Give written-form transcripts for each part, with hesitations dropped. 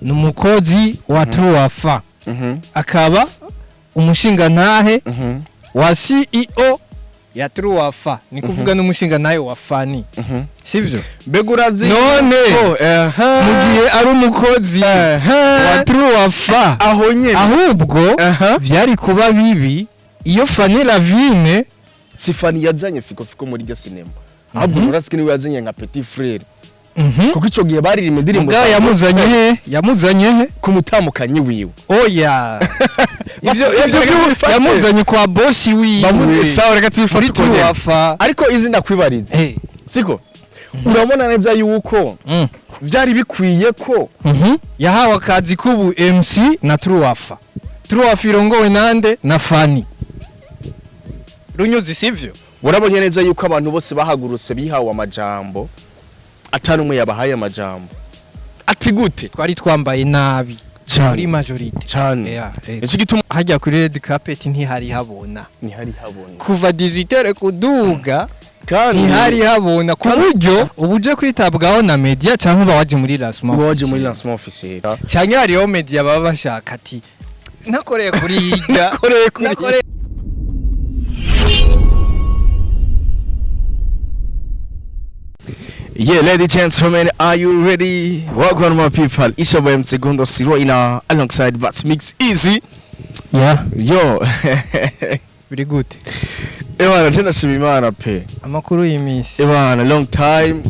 Ni umukozi wa Truwafa, akaba umushingantahe wa CEO ya Truwafa, ni kuvuga n'umushingantahe wa Fani, sivyo? Mbega urazi None ko mu gihe ari umukozi wa Truwafa, aho nyene ahubwo vyari kuba bibi iyo Fanny Lavine Si Fani yazanye Fiko Fiko muri iryo sinema, ahubwo Noraske niwe yazanye nka petit frère, kuko ico gihe baririmba indirimbo Mugabo za yamuzanye he? Yamuzanye he? Ku mutamukanyi wiwe. Oya. Ivyo ivyo bifate. Yamuzanye kwa bosi wiwe. Sawa, reka tubifate muri uko nyene. Truwafa. Ariko izi ndakwibariza, siko urabona neza yuko vyari bikwiye ko Yahawe akazi k'ubu MC na Truwafa. Truwafa irongowe nande? Na Fani Runyuzi, sivyo? Urabonye neza yuko abantu bose bahagurutse bihawe amajambo, atari umwe yabahaye amajambo ati gute? Twari twambaye nabi muri majorité. Cane. Yeah, Iki gituma hajya kuri red carpet ntihari habona. Ntihari habona. Kuva 18h kuduga kandi ntihari habona, ku buryo ubu uje kwitabwaho na media cyangwa uba waje muri lancement uba waje muri officiel. Lancement officiel. Cyangwa hariho media baba bashaka ati nakoreye kuri hirya. Nakoreye kuri nakoreye. Yeah, ladies and gentlemen, are you ready? Welcome, my people. It's your boy MC Gundo Siroina alongside Bats Mix Easy. Yeah. Yo. Biri gute? Ebana, je ndashima Imana pe. Amakuru y'iminsi? Ebana, long time.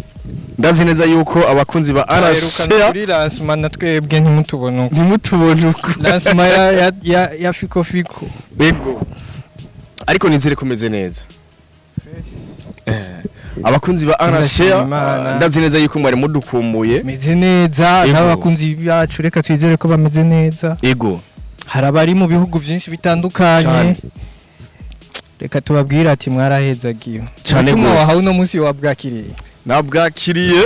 Ndazi neza yuko abakunzi ba Twaherukana Anashare kuri lancement na twebwe ntimutubone uko. Ntimutubone uko. Lancement ya Fiko Fiko. Yego. Ariko nizere kumeze neza. Abakunzi ba Ndashima Anashare, Imana. ndazi neza yuko mwari mudukumbuye. Meze neza. Yego. N'abakunzi bacu reka twizere ko bameze neza. Yego. Hari abari mu bihugu byinshi bitandukanye. Cane. Reka tubabwire ati mwarahezagiwe. Cane Ubutumwa gose. wahawe uno munsi wabwakiriye? Nabwakiriye,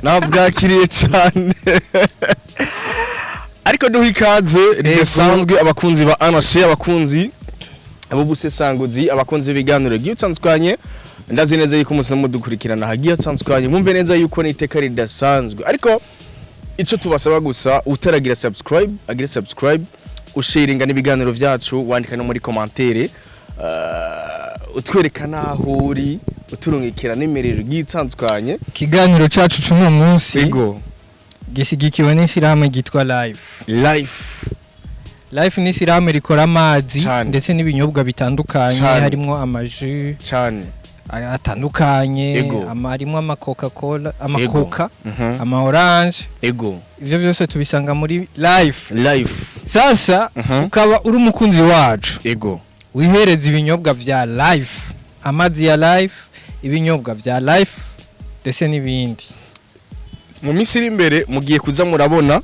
nabwakiriye cyane. Ariko duha ikaze ridasanzwe abakunzi ba Anashe, abakunzi abo busesanguzi, abakunzi b'ibiganiro bigiye bitandukanye. Ndazi neza yuko musa mudukurikirana hagiye hatandukanye, mwumve neza yuko n'iteka ridasanzwe. Ariko ico tubasaba gusa, utaragira subscribe agire subscribe, usharinga n'ibiganiro vyacu, wandika no muri commentaire, utwereka naho uri, uturungikira n'imiriro igiye itandukanye. Ikiganiro cacu c'uno munsi Ego. gishyigikiwe n'ishyirahamwe ryitwa Life. Life. Life ni ishyirahamwe rikora amazi Cane. ndetse n'ibinyobwa bitandukanye, Cane. harimo amaji Cyane. atandukanye, Ego. harimo ama Coca Cola, amakoka, ama orange. Ego. Ivyo byose tubisanga muri Life. Life. Sasa ukaba uri umukunzi wacu, Ego. wihereza ibinyobwa vya Life, amazi ya Life, ibinyobwa vya Life ndetse n'ibindi. Mu minsi iri imbere mugiye kuza murabona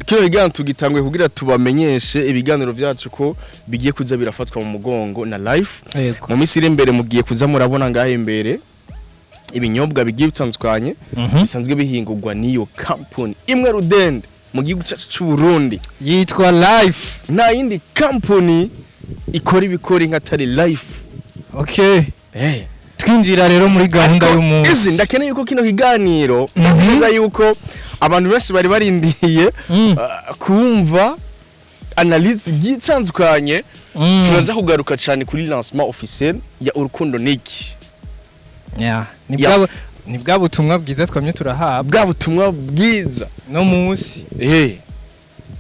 kino kiganiro tugitanguye kugira tubamenyeshe ibiganiro vyacu ko bigiye kuza birafatwa mu mugongo na Life. Yego. Mu minsi iri imbere mugiye kuza murabona ngaho imbere ibinyobwa bigiye bitandukanye bisanzwe bihingurwa n'iyo company imwe rudende mu gihugu cyacu cy'u Burundi. Yitwa Life. Nta yindi company ikora ibikora inka atari Life. Okay. Eh. Twinjira rero muri gahunda Ariko y'umunsi. izi ndakeneye yuko kino kiganiro, ndazi neza yuko abantu benshi bari barindiye kumva analyse igiye itandukanye. Turaza kugaruka cyane kuri lancement officiel ya Urukundo Niki. Yeah. Ni Yeah. bwa butumwa bwiza twamye turahabwa Bwa butumwa bwiza. no munsi.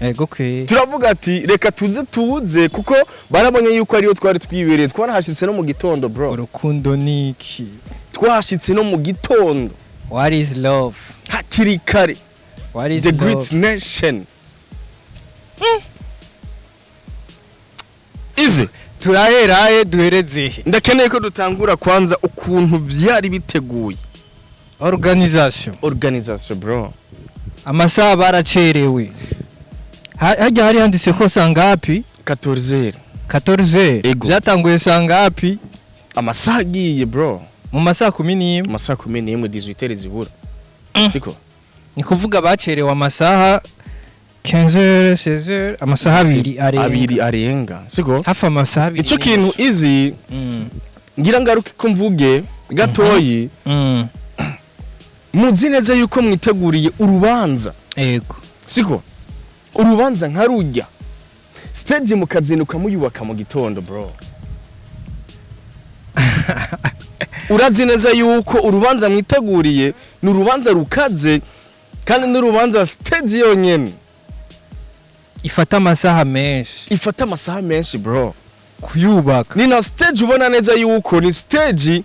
Ego kwe. Turavuga ati reka tuze tuze, kuko barabonye yuko ariyo twari twibereye. Twarahashitse no mu gitondo, bro. Urukundo niki? Twahashitse no mu gitondo. What is love? Hakiri kare. What is The love? great nation izi. Turaherahe, duhereze he? Ndakeneye ko dutangura kwanza ukuntu byari biteguye. Organisation. Organisation, bro. Amasaha baracerewe. Harya hari handitse ko sangapi? 14. 14. Ego. Byatanguye sangapi? Amasaha agiye, bro. Mu masaha 11. Amasaha 11, 18 zibura, siko? Ni kuvuga bacerewe amasaha 15h, 16h, amasaha abiri arenga. Abiri arenga, siko? Hafi amasaha abiri Ico kintu n'inusu. izi ngira ngaruke ko mvuge gatoyi. Muzi neza yuko mwiteguriye urubanza, siko? Urubanza nka rujya, stage mukazinduka muyubaka mu gitondo, bro. Urazi neza yuko urubanza mwiteguriye ni urubanza rukaze, kandi n'urubanza stage yonyene ifata amasaha menshi. Ifata amasaha menshi, bro. Kuyubaka. Ni na stage ubona neza yuko ni stage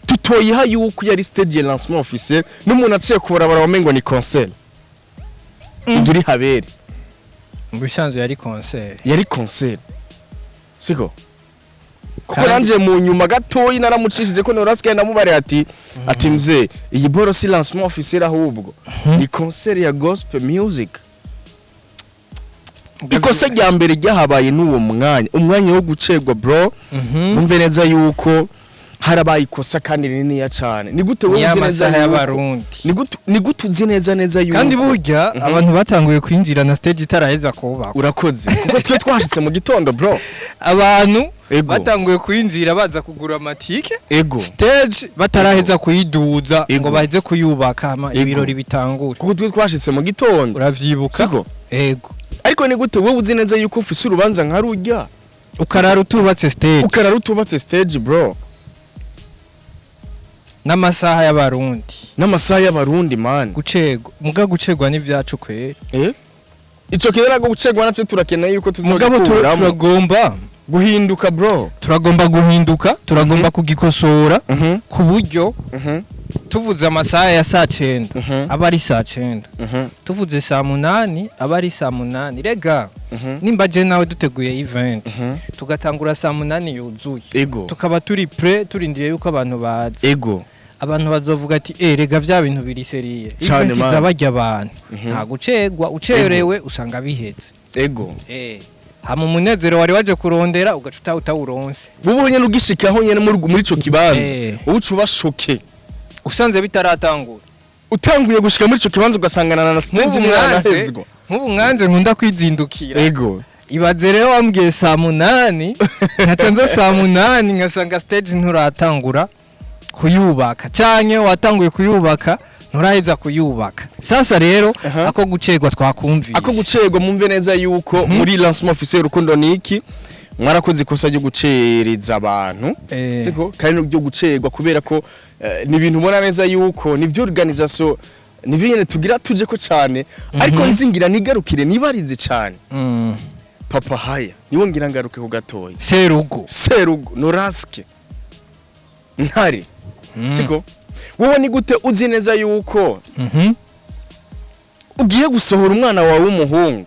tutoyiha yuko yari stage ya lancement officiel, n'umuntu aciye kubarabara wamengo ni concert igira ihabere. Mu bisanzwe yari concert. Yari concert, siko? Kuko Kandi- nanje mu nyuma gatoyi naramucishije ko norasigaye ndamubare ati mzee, iyi boro si lancement officiel, ahubwo ni concert ya gospel music. Ikosa rya mbere ryahabaye n'uwo mwanya, umwanya wo gucerwa, bro. Numve neza yuko harabaye ikosa kandi rininiya cane. Ni gute wowe Ni uzi neza amasaha yuko y'Abarundi. ni gute uzi neza neza yuko Kandi burya abantu batanguye kwinjira na stage itaraheza kubakwa. Urakoze, kuko twe twashitse mu gitondo, bro. Abantu batanguye kwinjira baza kugura amatike, stage bataraheza kuyiduza ngo baheze kuyubaka hama ibirori bitangure. Kuko twe twashitse mu gitondo. Uravyibuka? Siko? Ego. Ariko ni gute wowe uzi neza yuko ufise urubanza nka rujya, ukarara utubatse stage, ukarara utubatse stage, bro? N'amasaha y'Abarundi. N'amasaha y'Abarundi, man. Gucegwa, muga gucegwa n'ivyacu kwera. Eh, ico kintu ntabwo gucegwa navyo turakeneye yuko Mugabo tuzogikuramo. Turagomba guhinduka, bro. Turagomba guhinduka, turagomba kugikosora ku buryo tuvuze amasaha ya saa 9, aba ari saa 9. Tuvuze saa 8, aba ari saa 8. Rega nimba je nawe duteguye event, tugatangura saa 8 yuzuye, tukaba turi prêt, turindiye yuko abantu baza, abantu bazovuga ati: "Eh, rega vya bintu biri sérieux." Cane, Event man. iza barya abantu, nta gucegwa. Ucerewe usanga biheze. Hama umunezero wari waje kurondera ugaca utawuronse. Wowe nyene ugishikaho nyene muri ico kibanza, uca uba choqué. Usanze bitaratangura. Utanguye gushika muri ico kibanza ugasangana na stage Nk'ubu mwanje ntiranahezwa. Nk'ubu mwanje nkunda kwizindukira. Ibaze rero wambwiye saa 8, nkaca nza saa 8, ngasanga stage nturatangura kuyubaka, canke watanguye kuyubaka nturaheza kuyubaka. Sasa rero ako gucegwa twakumvise. Ako gucerwa, mumve neza yuko muri lancement officiel Urukundo Niki mwarakoze ikosa ryo gucereza abantu, siko? Kandi ryo gucerwa kubera ko ni ibintu ubona neza yuko nivyo organisation, nivyo nyene tugira tuje ko cane, ariko izi ngira nigarukire nibarize cane. Papa haya niwo ngira ngaruke ku gatoya. Serugo. Serugo Noraske Ntare, siko? Wowe ni gute uzi neza yuko ugiye gusohora umwana wawe w'umuhungu,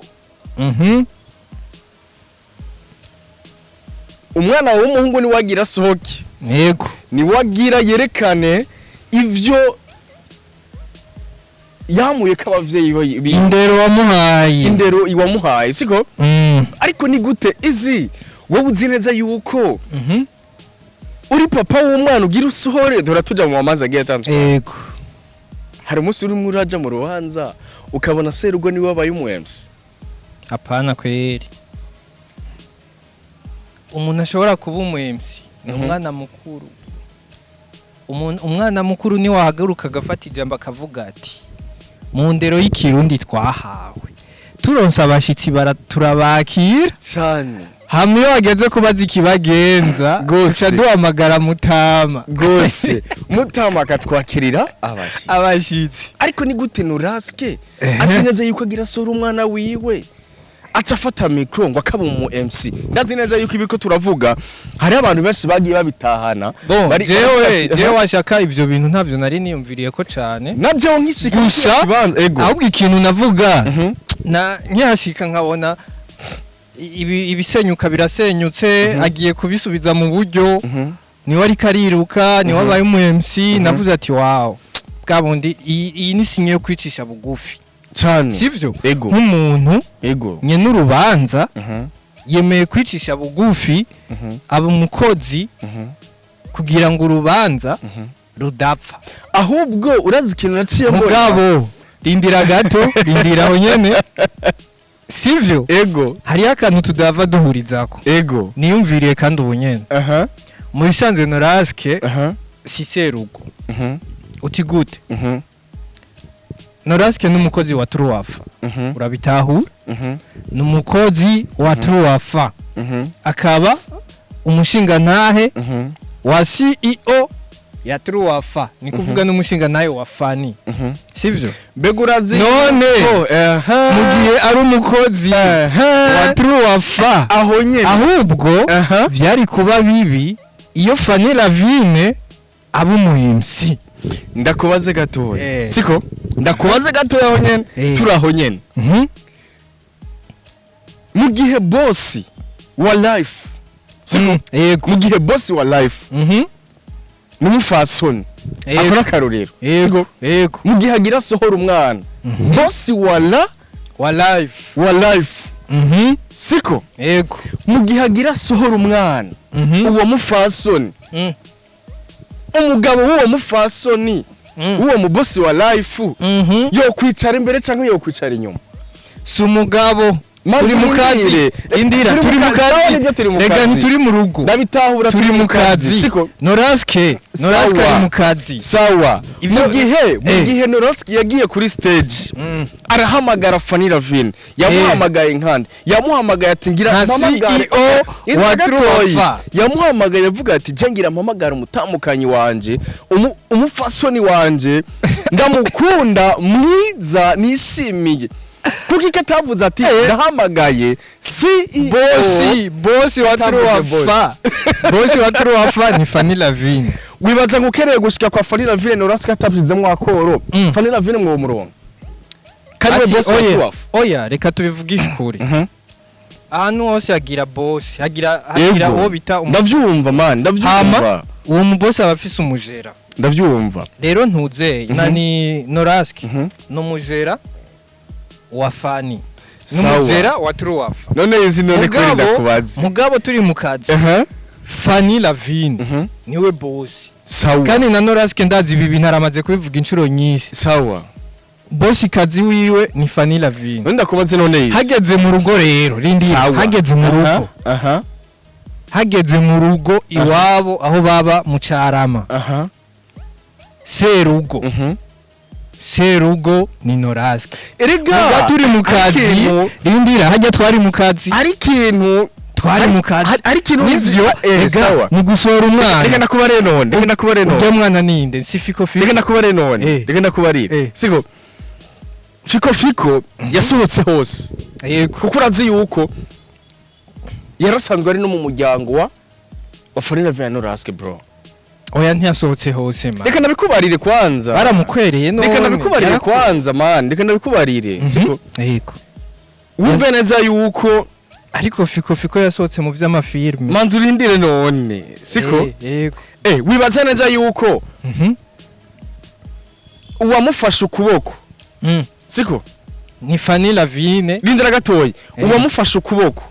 umwana wawe w'umuhungu ni wagira asohoke, ni wagira yerekane ivyo yamuye ko abavyeyi Indero wamuhaye. Indero iwamuhaye, siko? Ariko ni gute izi wowe uzi neza yuko uri papa w'umwana ugira usohore? Dore tuja mu mamanza agiye atandukanye. Hari umunsi urimo uraja mu rubanza ukabona serugo niwe wabaye umu MC? Hapana kweri. Umuntu ashobora kuba umu MC ni umwana mukuru. Umwana mukuru niwe wahaguruka agafata ijambo akavuga ati: "Mu ndero y'ikirundi twahawe, turonse abashitsi turabakira." Cyane. Hamwe iyo wageze kubaza ikibagenza, Gose. uca duhamagara mutama. Gose, mutama akatwakirira abashitsi. Abashitsi. Ariko ni gute Nuraske azi neza yuko agira asora umwana wiwe, aca afata micro ngo akaba umu MC? Ndazi neza yuko ibiko turavuga hari abantu benshi bagiye babitahana. Bon, jewe jewe washaka ivyo bintu ntavyo nari niyumviriye ko cane. Nabyo nkishika Gusa, kibanza, ego. Ahubwo ikintu navuga, na nkihashika nkabona ibisenyuka birasenyutse, agiye kubisubiza mu buryo, niwe ariko ariruka, niwe abaye umu MC, navuze ati: "Wow, bwa bundi iyi ni signe yo kwicisha bugufi." Cyane. Sivyo? Ego. Nk'umuntu nyene urubanza yemeye kwicisha bugufi, aba umukozi kugira ngo urubanza rudapfa. Ahubwo urazi ikintu naciye mbona? Mugabo rindira gato, rindira aho nyene, sivyo? Ego. Hariho akantu tudava duhurizako. Niyumviriye kandi ubu nyene, mu bisanzwe Noraske Si serugo. Uti gute? Mhm. Noraske n'umukozi wa Truwafa. Urabitahura? Mhm. Ni umukozi wa Truwafa, akaba umushingantahe wa CEO ya Truwafa, ni kuvuga n'umushingantahe wa Fani, sivyo? Mbega urazi None, ko aha mu gihe ari umukozi wa Truwafa, aho nyene ahubwo vyari kuba bibi iyo Fanny Lavine aba umu MC. Ndakubaze gatoya. Siko ndakubaze gatoya aho nyene. Turi aho nyene. Mu gihe boss wa life, siko? Yego. Mu gihe boss wa life n'umufasoni akora akarorero, siko? Yego. Mu gihe agira asohora umwana, boss wa la wa life wa life, siko? Yego. Mu gihe agira asohora umwana, uwo mufasoni, umugabo w'uwo mufasoni, w'uwo mubosi wa life, yo kwicara imbere cyangwa yo kwicara inyuma? Si umugabo. Maze Turi mu kazi. urindire. Indira, turi mu Sawa, kazi. nibyo, turi mu Rega kazi. ntituri mu rugo. Ndabitahura. Turi mu kazi. Siko? Noraske Sawa. ari mu kazi. Sawa. Mu gihe Noraski yagiye kuri stage, arahamagara Fanny Lavine, yamuhamagaye nkande? Yamuhamagaye ati ngira Nka mpamagare CEO Yitwa wa gatoyi. Truwafa. Yamuhamagaye avuga ati je ngira mpamagara umutamukanyi wanje, umufasoni wanje ndamukunda, mwiza, nishimiye. Kuko iko atavuze ati ndahamagaye CEO? Bosi wa Atavuze. Truwafa, bosi wa Truwafa ni Fanny Lavine. Wibaza ngo ukereye gushika kwa Fanny Lavine, Noraski atabishizemwo akoro, Fanny Lavine mwo murongo kandi we Ati, boss wa oya, Truwafa? Oya, reka tubivugishe ukuri. Ahantu hose hagira bosi, hagira uwo bita Ndavyumva man, ndavyumva. Hama uwo mubosi aba afise umujera. Ndavyumva. Rero ntuzeye na ni Noraski n'umujera wa Fani, Sawa. n'umujera wa Truwafa. None izi, none kuri ndakubaza. Mugabo turi mu kazi, Fanny Lavine niwe bosi. Sawa. Kandi na Noraske ndazi ibi bintu aramaze kubivuga inshuro nyinshi. Sawa. Bosi kazi wiwe ni Fanny Lavine. None ndakubaze, none izi. Hageze mu rugo rero, rindi, Sawa. hageze mu rugo, hageze mu rugo iwabo aho baba mu Carama, serugo, serugo ni Noraske. Erega Muga turi mu kazi, rindira, hajya twari mu kazi. Ari ikintu Twari mu kazi. Ari ikintu. Nivyo. Eh. Ega, Sawa. ni gusohora Reka umwana. ndakubare none, reka ndakubare none. Urya mwana ninde? Si Fiko Fiko? Reka ndakubare none. Reka ndakubarire. Siko Fiko Fiko yasohotse hose? Yego. Kuko urazi yuko yarasanzwe ari no mu muryango wa Fanny Lavine Noraske, bro. Oya, ntiyasohotse hose ma. Reka ndabikubarire kwanza. Baramukwereye none. Reka ndabikubarire kwanza man, reka ndabikubarire. Siko? Yego. Wumve neza yuko Ariko Fiko Fiko yasohotse mu vy'amafilme. Manzi urindire none, siko? Yego. Wibaza neza yuko uwamufashe ukuboko, siko? Ni Fanny Lavine. Rindira gatoyi. Uwamufashe ukuboko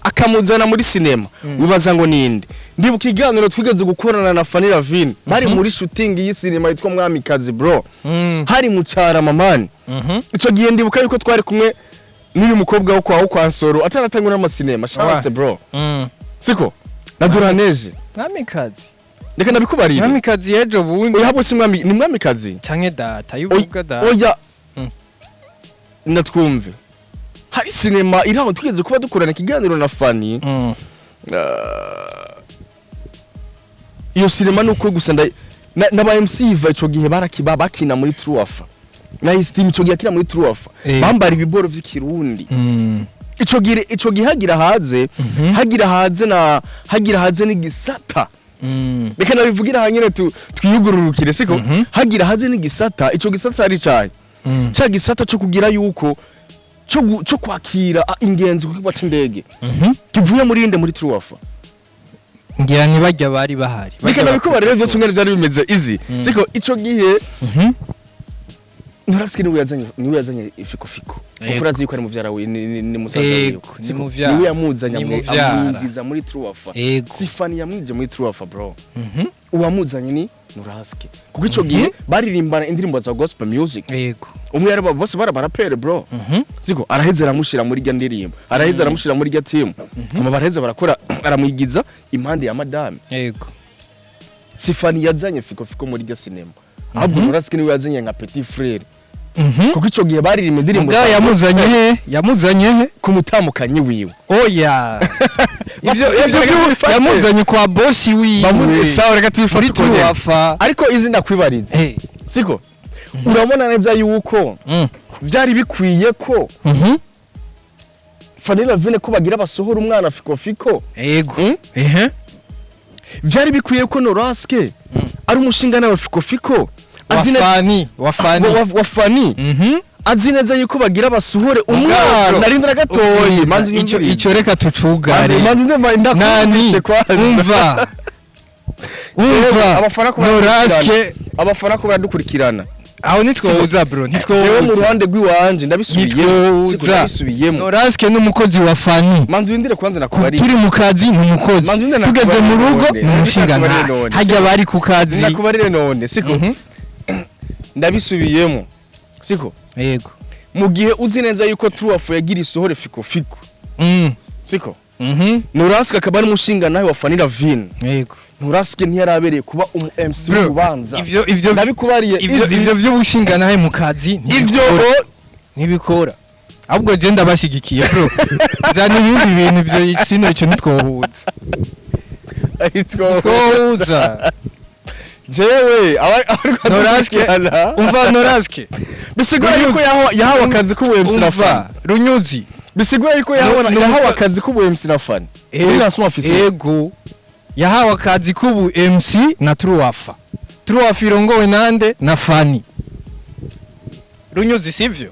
akamuzana muri sinema, wibaza ngo ninde? Ndibuka ikiganiro twigeze gukorana na Fanny Lavine bari muri shooting y'isinema yitwa Mwamikazi, bro. Hari mu Carama man. Ico gihe ndibuka yuko twari kumwe n'uyu mukobwa wo kwa Nsoro ataratangwa n'amasinema Chance, bro. Siko? Na Duraneze. Mwamikazi. Reka ndabikubarire. Mwamikazi y'ejo bundi. Oya, habo si mwami, ni Mwamikazi. Canke data yuvuga data. Oya. Natwumve, hari sinema iri aho twigeze kuba dukorana ikiganiro na Fanny. Iyo sinema nuko gusa na ba MC Iva ico gihe barakiba bakina muri Truafa, na Esteem ico gihe akina muri Truafa. Bambara ibiboro vy'ikirundi. Ico gihe hagira haze hagira haze na hagira haze n'igisata. Reka nabivugira hanyene twiyugururukire, siko? Hagira haze n'igisata. Ico gisata ari caye ca gisata co kugira yuko co kwakira ingenzi ku kibuga c'indege kivuye muri inde? Muri Truafa. Ngira ntibajya bari bahari. Reka nabikuba rero byose umwe byari bimeze izi, siko? Ico gihe Nturasike niwe yazanye Ifiko Fiko, kuko urazi yuko ari muvyara we, ni musaza wiwe. Yego, ni Siko? muvyara. Niwe yamuzanye, Ni muvyara. amwinjiza muri Truafa. Si Fani yamwinjiye muri Truafa, bro. Uwamuzanye ni Nuraske, kuko ico gihe baririmbana indirimbo za gospel music. Umwe yari, bose bari abarapere, bro. Siko? Araheze aramushira muri rya ndirimbo, araheze aramushira muri rya team, hama baraheze barakora, aramwigiza impande ya madame. Si Fani yazanye Fiko Fiko muri iryo sinema, ahubwo Noraske niwe yazanye nka petit frère, kuko ico gihe baririmba indirimbo Muga yamuzanye he? Yamuzanye he? Ku mutamukanyi wiwe. Oya, ivyo Basi, ivyo reka tubifate. Yamuzanye kwa bosi wiwe. Sawa, reka tubifate muri uko nyene. Tuwafa. Ariko izi ndakwibariza, siko urabona neza yuko vyari bikwiye ko Fanny Lavine ko bagira basohora umwana Fiko Fiko? Ego. Mm? Ehe. Vyari bikwiye ko Noraske ari umushinga nawe Fiko Fiko azi neza Wafani, wafani. wa Fanny azi neza yuko bagira basohore umwana. Bro, Narindira gatoyi, manzi. Ico ico reka tucugare. Manzi, ndumva Nani? ndakumvise kwanza. Umva, umva. Abafana ko Noraske abafana ko baradukurikirana. Aho nitwoza, bro. Jewe mu Ntitwoza. ruhande rw'iwanje ndabisubiyemo, siko? Ntitwoza. Ndabisubiyemo. Noraske n'umukozi wa Fani. Manzi, windire kwanza nakubariye. Turi mu kazi ni umukozi, Manzi, ndenda tugeze mu nakubarire rugo none. ni umushinga. Ndakubarire Ntahe none. hajya bari ku kazi. Ndakubarire none, siko? Ndabisubiyemo, siko? Yego. Mu gihe uzi neza yuko Truwafu yagira isohore Fiko Fiko, siko? Noraske akaba ari umushinga nawe wa Fanny Lavine. Yego. Noraske ntiyarabereye kuba umu MC Bro, w'urubanza. ivyo Ndabikubariye. ivyo Izi ivyo vy'ubushinga nahe mu kazi ivyo ntibikora. Ntibikora. Ahubwo je ndabashigikiye, bro, zana ibindi bintu. Ivyo sino ico ntitwohuza. Twohuza. Jewe abariko Noraske badukurikirana, umva, Noraske bisigura yuko yahawe akazi k'ubu MC na umva Fanny. Runyuzi. Bisigura yuko yahawe yahawe akazi k'ubu MC na Fanny muri lancement officiel. Ego, yahawe akazi k'ubu MC na Truwafa. Truwafa irongowe nande? Na Fani. Runyuzi, sivyo?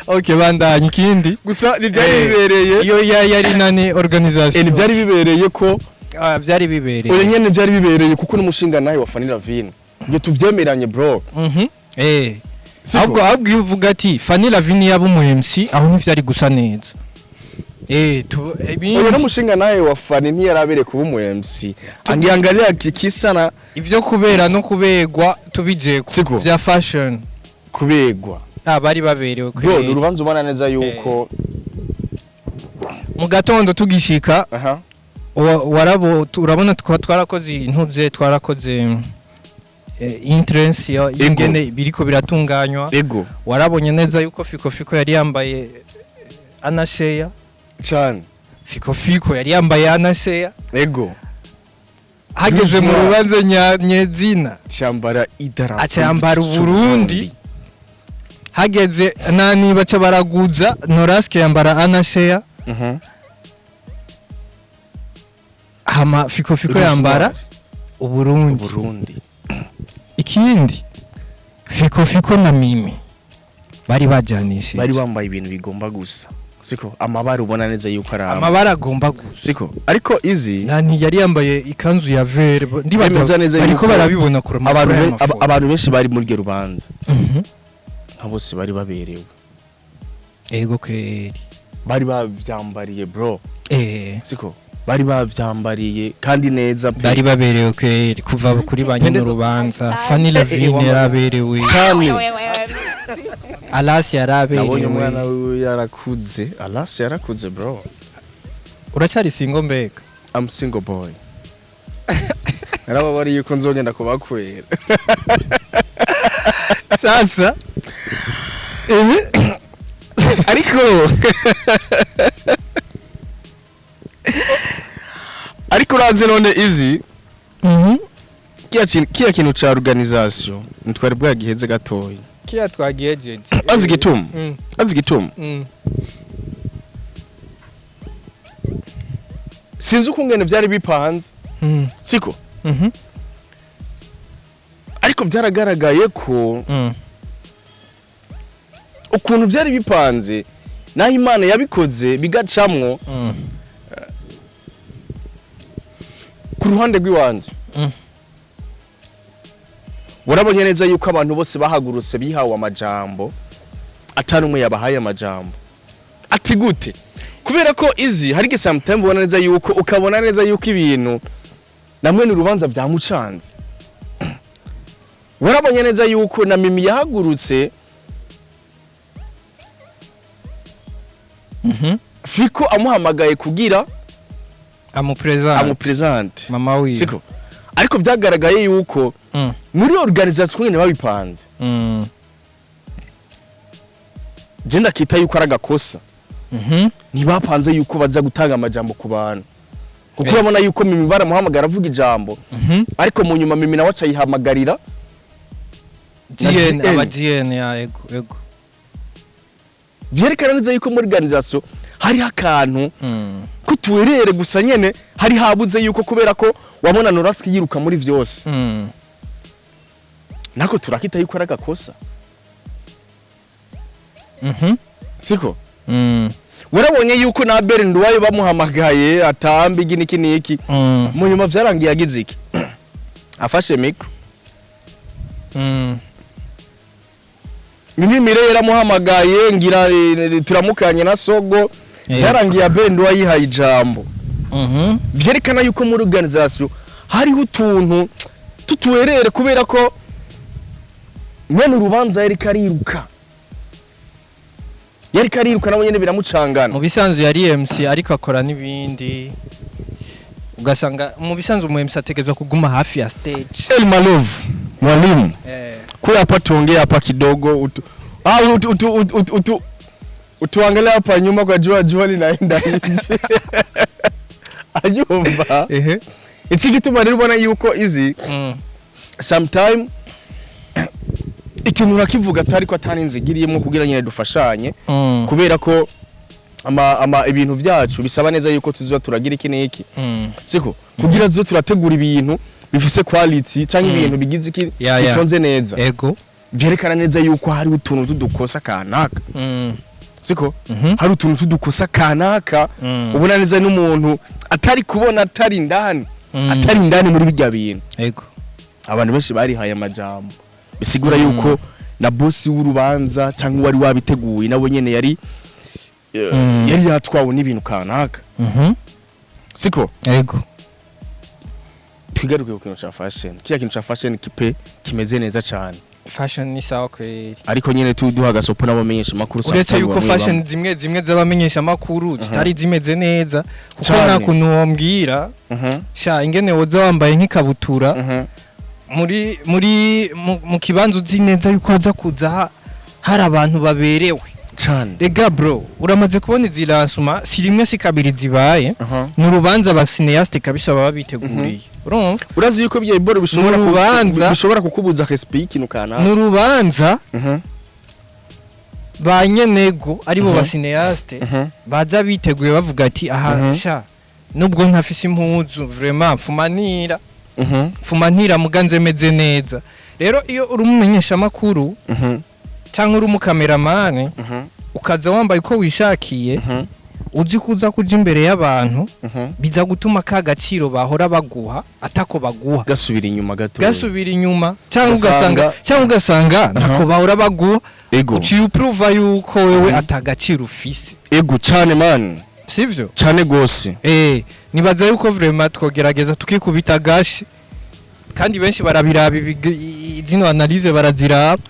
Okay, bandanye ikindi. Gusa ntibyari bibereye. Iyo yari nani organisation? Ntibyari bibereye ko Ah, byari bibereye. Oya nyene, byari bibereye kuko n'umushinga nawe wa Fanny Lavine, ibyo tuvyemeranye, bro. Siko? Ahubwo iyo uvuga ati Fanny Lavine yaba umu MC, aho ntivyari gusa neza. Tu Oya, ibindi n'umushinga nawe wa Fanny ntiyarabereye kuba umu MC, angiangalia kikisa na Ivyo kubera no kubegwa tubijeko. Siko? Vya fashion. Kubegwa. Ah, bari baberewe. Bro, ni Kweri. urubanza ubona neza yuko Mu gatondo tugishika, warabo urabona twarakoze intuze, twarakoze entrance y'ingene biriko biratunganywa. Warabonye neza yuko Fiko Fiko yari yambaye anasheya. Cyane. Fiko Fiko yari yambaye anasheya. Hageze mu Yuzura. rubanza nyezina Cyambara idarapo Acambara ry'igihugu c'u Uburundi. Hageze nani, baca baraguza Noraske yambara anasheya, hama Fiko Fiko yambara Uburundi. Burundi. Ikindi, Fiko Fiko na Mimi bari bajanishije. Bari bambaye ibintu bigomba gusa, siko? Amabara ubona neza yuko ari amwe. Amabara agomba gusa. Siko? Ariko izi Nani yari yambaye ikanzu ya vert, ndibaza Bemeza neza bariko yuko barabibona kure abantu abantu benshi bari muri iryo rubanza, nka bose bari baberewe. Ego kweri. Bari bavyambariye, bro. Siko? Bari bavyambariye kandi neza pe. Bari baberewe kweri, kuva kuri ba nyene urubanza. Fanny Lavine yaraberewe. Cyane. Alasi Nabonye umwana yaraberewe. wiwe yarakuze, Alas yarakuze, bro. Uracyari single mbega? I'm single boy. Narababariye yuko nzogenda kubakwera. Sasa Ariko urazi none izi kiya kintu ca organisation ntitwari bwagiheze gatoyi. Kiya twagiyejeje. Azi igituma? Azi igituma? Sinzi ukungene vyari bipanze, siko? Ariko vyaragaragaye ko ukuntu vyari bipanze, naho Imana yabikoze bigacamwo, ku ruhande rw'iwanje warabonye neza yuko abantu bose bahagurutse bihawe amajambo, atari umwe yabahaye amajambo. Ati gute? Kubera ko izi hari igihe sometimes ubona neza yuko, ukabona neza yuko ibintu namwe ni urubanza byamucanze. Warabonye neza yuko na Mimi yahagurutse, Fiko amuhamagaye kugira Amupresente. Amupresente. Mama wiwe. Siko, ariko byagaragaye yuko muri organisation nyene babipanze, je ndakita yuko ari agakosa. Ntibapanze yuko baza gutanga amajambo ku bantu, kuko urabona yuko Mimi baramuhamagara avuga ijambo, ariko mu nyuma Mimi nawe acayihamagarira na GN. GN. Aba GN ya, ego ego. Vyerekana neza yuko muri organisation hariho akantu kutuwerere gusa nyene, hari habuze yuko, kubera ko wabona Noraski yiruka muri vyose. Nako turakita yuko ari agakosa. Siko? Warabonye yuko na Abel Nduwayo bamuhamagaye atamba iki niki niki. Mu nyuma vyarangiye yagize iki? Afashe micro. Mimi Mire yaramuhamagaye ngira turamukanye na Sogo. Vyarangiye Abel Nduwayo yihaye ijambo. Vyerekana yuko muri organisation hariho utuntu tutuwerere, kubera ko mwene urubanza yariko ariruka, yariko ariruka nabo nyene biramucangana. Mu bisanzwe yari MC, ariko akora n'ibindi, ugasanga mu bisanzwe umu MC ategerezwa kuguma hafi ya stage. El Malove, mwalimu, kuya hapa tuongee hapa kidogo, utu, utu, utu, utu, utu, utuangalie hapa nyuma kwa jua, jua linaenda hivi, ajumba. Iki gituma rero ubona yuko izi sometime ikintu urakivuga atari ko atari inzigiriyemo kugira nyine dufashanye, kubera ko ama ibintu byacu bisaba neza yuko tuzoba turagira iki n'iki, siko? Kugira tuzo turategura ibintu bifise quality canke ibintu bigize iki, bitonze neza. Vyerekana neza yuko hari utuntu tudukosa kanaka, siko? Hari utuntu tudukosa kanaka, ubona neza n'umuntu atari kubona, atari indani, atari indani muri bijya bintu. Abantu benshi barihaye amajambo, bisigura yuko na bosi w'urubanza cyangwa uwari wabiteguye nawe nyene yari yari yatwawe n'ibintu kanaka, siko? Ego. Twigaruke ku kintu ca fashion. Kiriya kintu ca fashion kipe kimeze neza cane. Fashion ni sawa kweli. Ariko nyene tuduha agasopo n'abamenyesha makuru. Uretse yuko fashion zimwe zimwe z'abamenyesha makuru zitari zimeze neza, kuko nta kuntu wombwira sha ingene woza wambaye nk'ikabutura muri mu kibanza uzi neza yuko haza kuza hari abantu baberewe. Rega bro, uramaze kubona izi lancement, si rimwe si kabiri zibaye. Ni urubanza ba cinéaste kabisa baba biteguriye, urumva? Urazi yuko ibyo biboro bishobora bishobora kukubuza respect y'ikintu kanaka. Ni urubanza ba nyenego aribo ba cinéaste baza biteguye, bavuga ati aha, sha nubwo ntafise impuzu, vraiment mfumanira, mfuma muga nze meze neza. Rero iyo uri umumenyeshamakuru cyangwa uri umukameramani, ukaza wambaye uko wishakiye, uzi kuza kuja imbere y'abantu, biza gutuma ka gaciro bahora baguha atako baguha. Gasubira inyuma gato. Gasubira inyuma, cyangwa ugasanga, cyangwa ugasanga ntako bahora baguha. Uciye upruva yuko wewe atagaciro ufise. Ego cane man. Sivyo? Cane gose. Nibaza yuko vraiment twogerageza tukikubita gashi, kandi benshi barabiraba zino analyse baraziraba.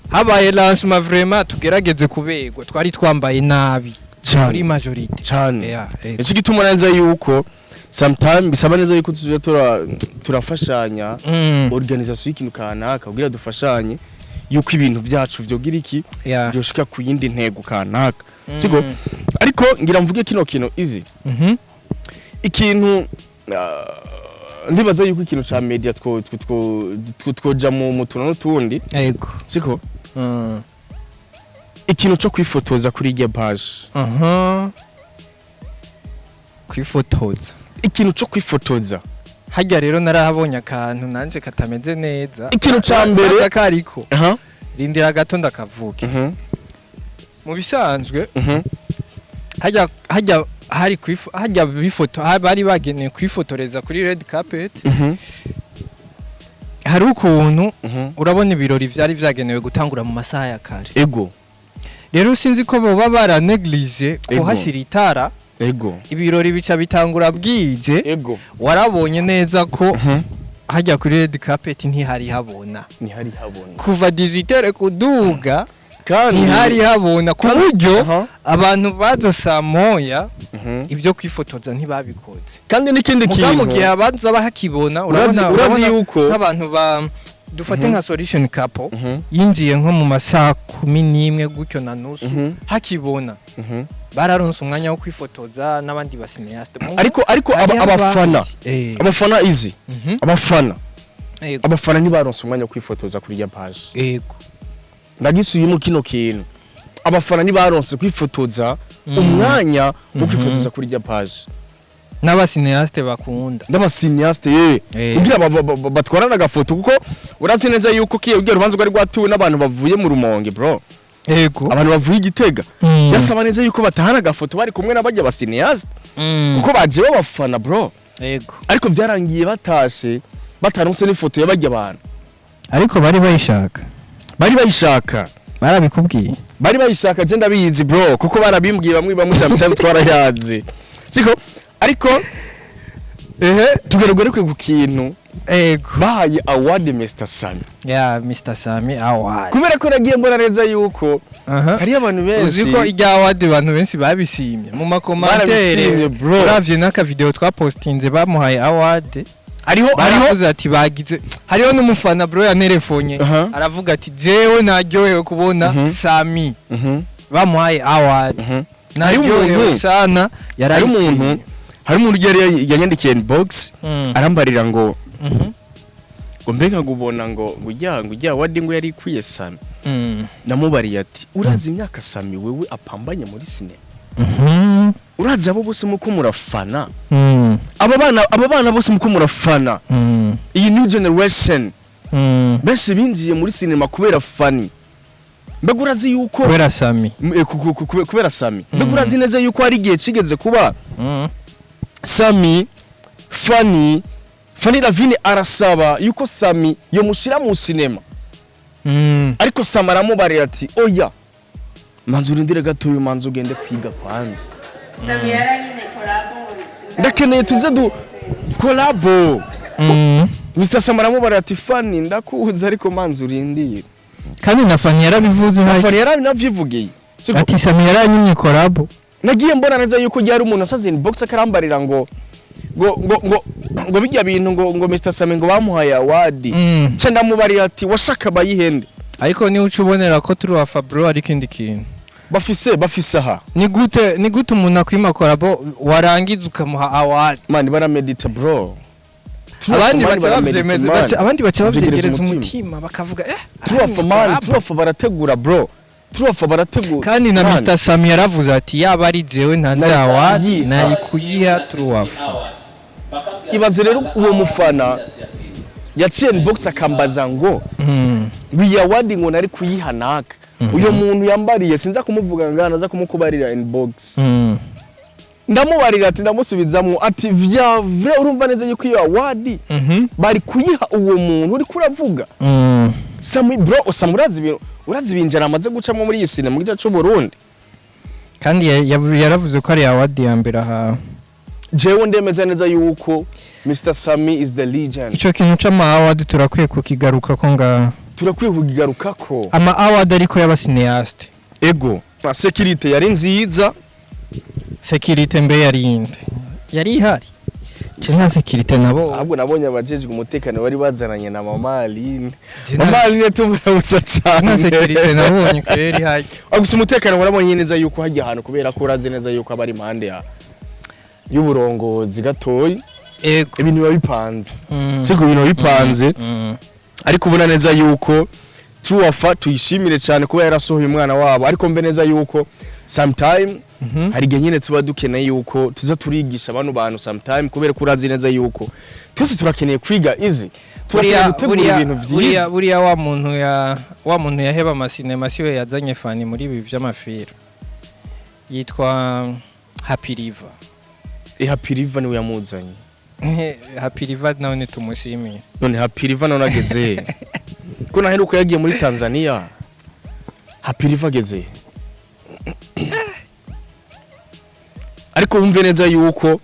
Habaye lancement, vraiment tugerageze kuberwa, twari twambaye nabi muri majorité. Cane. Yeah, ego. Iki gituma neza yuko sometime bisaba neza yuko tuzoja turafashanya organisation y'ikintu kanaka, kugira dufashanye yuko ibintu byacu vyogira iki, byoshika ku yindi ntego kanaka, siko? Ariko ngira mvuge kino kintu izi, ikintu ndibaza yuko ikintu ca media twoja mu tuntu n'utundi, siko? Ikintu co kwifotoza kuri irya page. Kwifotoza. Ikintu co kwifotoza. Harya rero narahabonye akantu nanje katameze neza. Ikintu ca mbere. Uraza kariko rindira gato ndakavuge. Mu bisanzwe, hajya hari hajya bifoto bari bagenewe kwifotoreza kuri red carpet. Hari ukuntu urabona ibirori vyari vyagenewe gutangura mu masaha ya kare. Rero sinzi ko boba baraneglige kuhashyira itara. Ibirori bica bitangura bwije. Warabonye neza ko hajya kuri red carpet ntihari habona. Ntihari habona. Kuva 18h kuduga. Kandi Ntihari habona ku buryo abantu baza saa 1 ibyo kwifotoza ntibabikoze. Kandi n'ikindi Mugabo mu kintu, gihe abanza bahakibona, Urazi urabona, urazi urabona yuko nk'abantu ba dufate nka Solution Couple yinjiye nko mu masaha 11 gutyo na nusu, hakibona, bararonse umwanya wo kwifotoza n'abandi ba cinéaste. Ariko abafana, abafana izi, abafana, abafana ntibaronse umwanya wo kwifotoza kuri ya page. Ndagisubiyemo kino kintu: abafana ntibaronse kwifotoza, umwanya wo kwifotoza kuri ya page. N'aba cinéaste bakunda. N'aba cinéaste ye, kugira batwarane agafoto, kuko urazi neza yuko kiye urwo rubanza rwari rwatuwe n'abantu bavuye mu Rumonge, bro, abantu bavuye i Gitega. Byasaba neza yuko batahana agafoto bari kumwe n'abajya ba cinéaste, kuko baje babafana, bro. Ariko byarangiye batashe bataronse n'ifoto y'abajya abantu. Ariko bari bayishaka. Bari bayishaka. Barabikubwiye? Bari bayishaka, je ndabizi, bro, kuko barabimbwiye bamwe bamwe, sometimes twarayazi siko. Ariko Ehe. tugaruke ku kintu bahaye award Mr Sami. Ya Mr Sami award. Kubera ko nagiye mbona neza yuko hariyo abantu benshi. Uzi ko irya award abantu benshi babishimye mu ma commentaires? Barabishimye, bro. Uravye n'aka video twapostinze bamuhaye award, Hariho baravuze ati bagize, hariho n'umufana, bro, yanerefonye, aravuga ati: "Jewe naryohewe kubona Sami bamuhaye award, Hariho naryohewe umuntu- sana." Hari Yarayikwiye. umuntu, hari umuntu yari yanyandikiye inbox, arambarira ngo ngo mbega ngo ubona ngo ujya award ngo yari ikwiye Sami. Namubariye ati: "Urazi imyaka Sami wewe apambanye muri sinema? Urazi abo bose muko murafana, aba bana bose muko murafana, iyi new generation, benshi binjiye muri sinema kubera Fani. Mbega urazi yuko Kubera Sami. Kubera Sami. Mbega urazi neza yuko hari igihe kigeze kuba Sami, Fani Lavine arasaba yuko Sami yomushyira mu sinema, ariko Sami aramubarira ati: 'Oya, manza urindire gatoya, manza ugende kwiga kwanza.'" Sami yaranyine collabo ngo Ndakeneye tuze du collabo. Mr Sami aramubarira ati: 'Fani, ndakuzi, ariko manza urindire.'" Kandi na Fani yarabivuze. Na Fani yaranavyivugiye. Siko? Ati: "Sami yaranyimye collabo." Nagiye mbona neza yuko ryari umuntu asaze inbox akarambarira ngo bijya bintu ngo Mr Sami ngo bamuhaye award. Nca ndamubarira ati: 'Washaka bayihende.'" Ariko niba uca ubonera ko turi wa Fabro, ari ikindi kintu. Bafise aha. Ni gute umuntu akwima collabo warangiza ukamuha award? Man, baramedita, bro. Abandi baca bavyemeza, abandi baca bavyegereza umutima bakavuga Truwafa, man, Truwafa barategura, bro, Truwafa barategura. Kandi na Man, Mr Sami yaravuze ati: "Yaba ari jewe ntanze Nari award, kuyiha. nari kuyiha Truwafa." Ibaze rero uwo mufana yaciye inbox akambaza ngo ngo iyi award ngo nari kuyiha naka. Uyo muntu yambariye sinza kumuvuga ngana, aza kumukubarira inbox. Ndamubarira ati, ndamusubizamwo ati: "Vya vrai, urumva neza yuko iyo award bari kuyiha uwo muntu uri kuravuga." Sami, bro, Sami, urazi ibintu, urazi ibinjira amaze gucamo muri iyi sinema mu gice cy'u Burundi. Kandi yaravuze ko ari award ya mbere ahawe. Jewe ndemeza neza yuko Mr Sami is the legend. Ico kintu c'ama award turakwiye kukigaruka ko ngaha. Turakwiye kukigarukako. Ama award ariko y'aba cinéaste. Ego, sécurité yari nziza. Sécurité mbe yari inde? Yari ihari? Je nta sécurité nabo. Ahubwo nabonye abajejwe umutekano bari bazananye na Mama Aline. Je Mama Aline tumurabutsa nta cyane. sécurité nabonye kweri hajya. Ah, gusa umutekano warabonye neza yuko hajya ahantu, kubera ko urazi neza yuko aba ari impande ya y'uburongozi gatoyi, ibintu biba bipanze. Siko ibintu biba bipanze? Ariko ubona neza yuko Truwafa tuyishimire cyane kuba yarasohoye umwana wabo, ariko mbe neza yuko sometime hari igihe nyine tuba dukeneye yuko tuza turigisha bano bantu sometime, kubera ko urazi neza yuko twese turakeneye kwiga izi, turakeneye gutegura ibintu byiza. Buriya wa muntu yaheba amasinema siwe yazanye Fani muri ibi vy'amafilm, yitwa Happy River. Happy River niwe yamuzanye. Happy River nawe nitumushimiye. None Happy River none ageze he? Ko naheruka yagiye muri Tanzania, Happy River ageze he? Ariko wumve neza yuko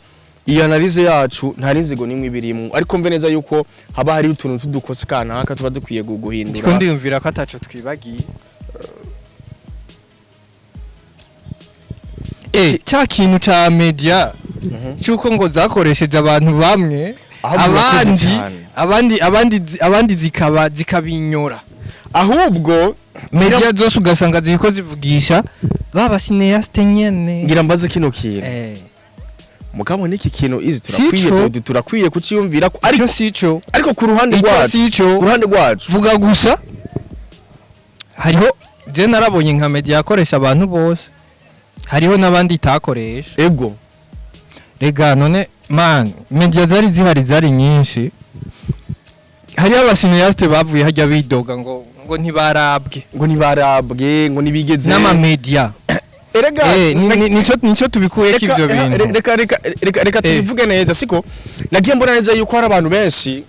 iyi analyse yacu nta n'inzigo nimwe ibirimwo, ariko mve neza yuko haba hari utuntu tudukosa kanaka tuba dukwiye Ndiko guhindura. ndiyumvira ko ataco twibagiye. Cya kintu ca media cyuko ngo zakoresheje abantu bamwe, Ahubwo urakoze abandi cyane. abandi zikaba zikabinyora. Ahubwo Media zose ugasanga ziriko zivugisha baba cinéaste nyene. Ngira mbaze kino kintu. Mugabo n'iki kintu izi turakwiye Sico. turakwiye kuciyumvira ko ariko ariko sico. Ariko ku ruhande Icyo rwacu, sico. ku ruhande rwacu, Vuga gusa, hariho, je narabonye nka media yakoresha abantu bose, hariho n'abandi itakoresha. Rega none man, media zari zihari, zari nyinshi. Hariho aba cinéaste bavuye hajya bidoga ngo ntibarabwe. Ngo ntibarabwe, ngo ntibigeze N'amamedia. Erega Nico tubikuyeko ivyo bintu. Reka tubivuge neza, siko nagiye mbona neza yuko hari abantu benshi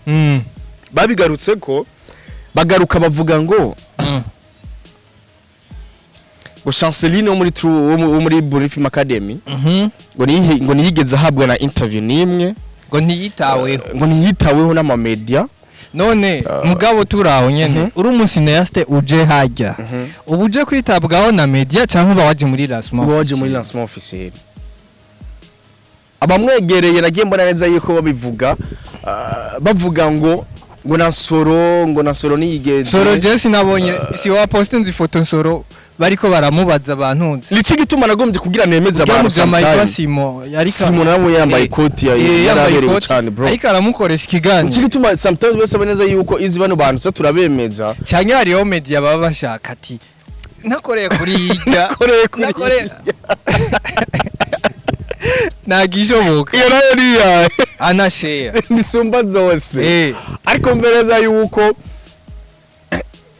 babigarutse ko bagaruka bavuga ngo ngo Chanceline wo muri True, wo muri Burundi Film Academy, ngo ntiyigeze ahabwa na interview n'imwe. Ngo ntiyitaweho. Ngo ntiyitaweho n'amamedia. None mugabo turaho nyene, uri umu cinéaste uje hajya, ubu uje kwitabwaho na media cyangwa uba waje muri lancement? Uba waje muri lancement officiel. Abamwegereye nagiye mbona neza yuko babivuga, bavuga ngo na Soro, ngo na Soro niyigeze. Soro je sinabonye, si wa postinze ifoto Nsoro bariko baramubaza abantunze. Nico gituma nagombye kugira nemeze Ujya abantu mujama yitwa sometime. Simo ariko Simo nawe yambaye ikoti yambaye yaraberewe ikoti, cyane, bro. Ariko aramukoresha ikiganiro. Nico gituma sometimes bose neza yuko izi bano bantu tuza turabemeza. Cyane hariho media baba bashaka ati nakoreye kuri hirya. Nakoreye kuri Nakoreye, ntagishoboka. Iyo nayo ni iyawe. Anashare. Nisumba zose. Ariko mbereza yuko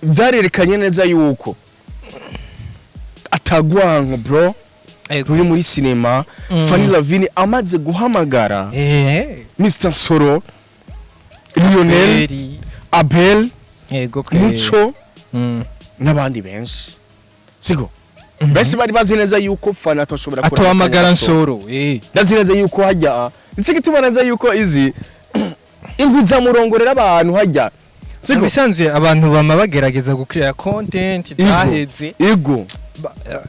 byarerekanye neza yuko atagwanko, bro, ruri muri sinema. Fanny Lavine amaze guhamagara Mr Soro, Lionel, Beri. Abel, Yego ke. Muco n'abandi benshi, siko benshi bari bazi neza yuko Fanny atoshobora Atohamagara Nsoro. Nsoro. Ndazi neza yuko hajya nicyo gituma neza yuko izi ingwi zamurongorera abantu hajya, siko. Bisanzwe abantu bama bagerageza gukreya content zaheze.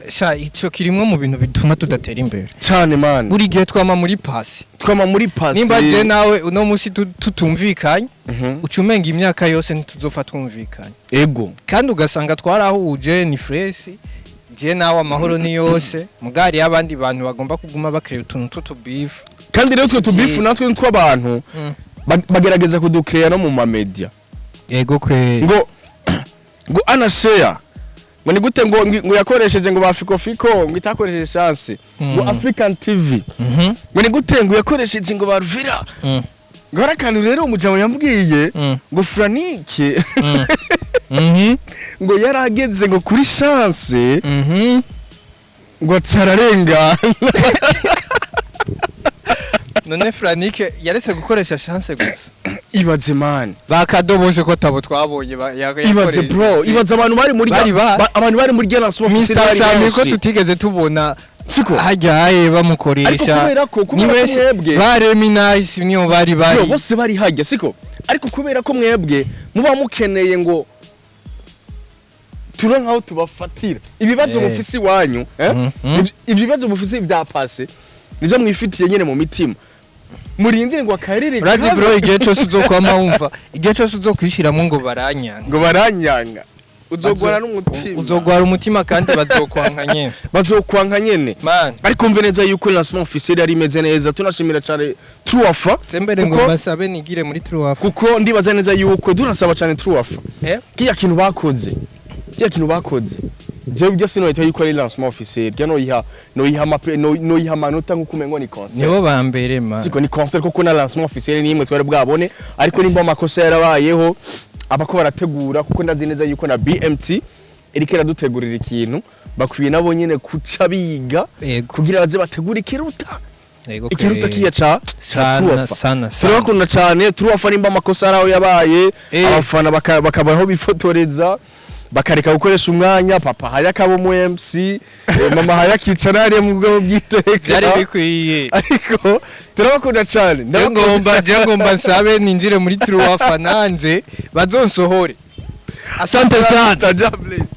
Sha ico kirimwe mu bintu bituma tudatera imbere. Cyane, man. Buri gihe twama muri passé. Twama muri passé. Nimba je nawe uno musi tutumvikanye, uca umenga imyaka yose ntituzopfa twumvikanye. Kandi ugasanga twarahuje, ni fresh, je nawe amahoro ni yose, mugari y'abandi bantu bagomba kuguma bakreya utuntu tw'utubifu. Kandi rero twe tubifu natwe tw'abantu bagerageza kudukeya no mu mamedia. Yego kwe. Ngo anashare, ngo ni gute, ngo yakoresheje ngo ba Fiko Fiko, ngo itakoresheje Chance, ngo African TV, ngo ni gute, ngo yakoresheje ngo ba Ruvira, ngo hari akantu rero umujabo yambwiye, ngo Franike ngo yarageze ngo kuri Chance, ngo acararengana. None Franike yaretse gukoresha Chance gusa? Ibaze, man. Bakadobose ko tabo twabonye Ibaze, yakoresheje. bro, ibaze abantu bari muri Bari abantu bari muri lancement Mr. officiel bari Sami ko benshi. tutigeze tubona Siko hajyaye bamukoresha. Ariko kubera Ni ko benshi. mwebwe Ba Remy Nice niyo bari Bro, bari. bose bari hajya, siko. Ariko kubera ko mwebwe muba mukeneye ngo tura nkaho tubafatira ibibazo mufise iwanyu, eh? Ibibazo mufise bya passé nivyo mwifitiye nyene mu mitima, murindire ngo akarere Urazi, kabe. bro, igihe cyose uzokwama wumva, igihe cyose uzokwishiramwo ngo baranyanga, Ngo baranyanga, uzogwara n'umutima. Uzogwara umutima kandi bazokwanka nyene. Bazokwanka nyene. Man. Ariko mve neza yuko lancement officiel yari imeze neza. Tunashimira cyane Truafa. Sembere ngo basabe nigire muri Truafa. Kuko ndibaza neza yuko tunasaba cyane Truafa kiya kintu bakoze. Jewe byo sinoyita yuko ari lancement officiel, rya noyiha mape, noyiha amanota nkuko umengo ni concert. Nibo ba mbere, man. Siko ni concert, kuko na lancement officiel ni imwe twari bwabone. Ariko nimba amakosa yarabayeho, abako barategura, kuko ndazi neza yuko na BMT iriko iradutegurira ikintu, bakwiye nabo nyene kuca biga kugira baze bategure ikiruta ikiruta kiya ca Sana, Truafa. sana, sana. Turabakunda cyane Truafa. Nimba amakosa araho yabaye, abafana bakabaho bifotoreza, bakareka gukoresha umwanya, papa haya akaba umu MC, mama haya akicara hariya mu bwabo bw'iteka. Byari bikwiye. Ariko turabakunda cyane. Je ngomba nsabe ninjire muri Truafa nanje bazonsohore. Asante sana. Mr. Jabless.